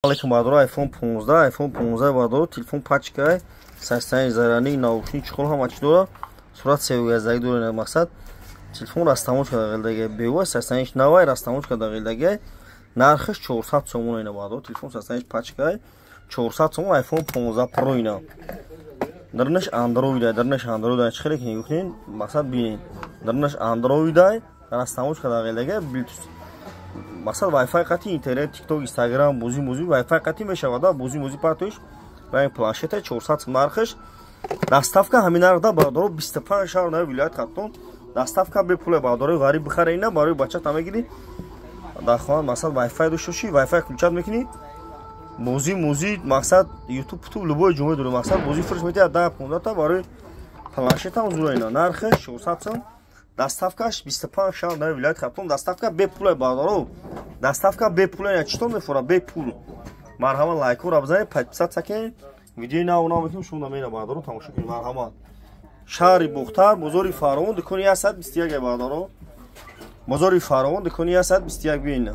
Алейкум, бародаро. iPhone 15, iPhone 15, бародаро, телефон пачкай, состояние зарядник, наушник, чехол, ҳама чи дора. Сурат севгаздагӣ дора. Мақсад, телефон растамош када ғилдаги бева, состояние навай, растамош када ғилдаги. Нархаш 400 сомон ина, бародаро. Телефон состояние пачкай, 400 сомон, iPhone 15 Pro ина. Дарнаш Android, дарнаш Android, чи хеле ки нигоҳ кунед, мақсад, бинед. Дарнаш Android, растамош када ғилдаги, Bluetooth, мақсад, Wi-Fi қати, интернет, TikTok, Instagram, бозӣ мозӣ Wi-Fi қати мешавад, бозӣ мозӣ партоиш. Ранг планшета 400 нархаш. Доставка ҳамин нархда, бародаро, 25 шаҳр нави вилоят Хатлон доставка бепуле. Бародарои ғариб бихара ина, барои бачата мегирӣ дар хона, мақсад, Wi-Fi дошта бошӣ, Wi-Fi включать мекунӣ, бозӣ мозӣ, мақсад, YouTube, ту любой ҷумъа дорӣ, мақсад, бозӣ фурш метиҳад 10 15 та. Барои планшетам зура ина. Нархаш 400 сом, доставкаш 25 шаҳр нави вилояти Хатлон доставка бепуле, бародаро, доставка бепуле. Читон мефора бепул. Марҳамат, лайкҳоро бизанед, подписаться кунед. Видеои нав нав мекунем, шумо намера, бародаро, тамошо кунед. Марҳамат, шаҳри Бухтар, бозори Фаровон, дукони 121, бародаро, бозори Фаровон, дукони 121. Биёина.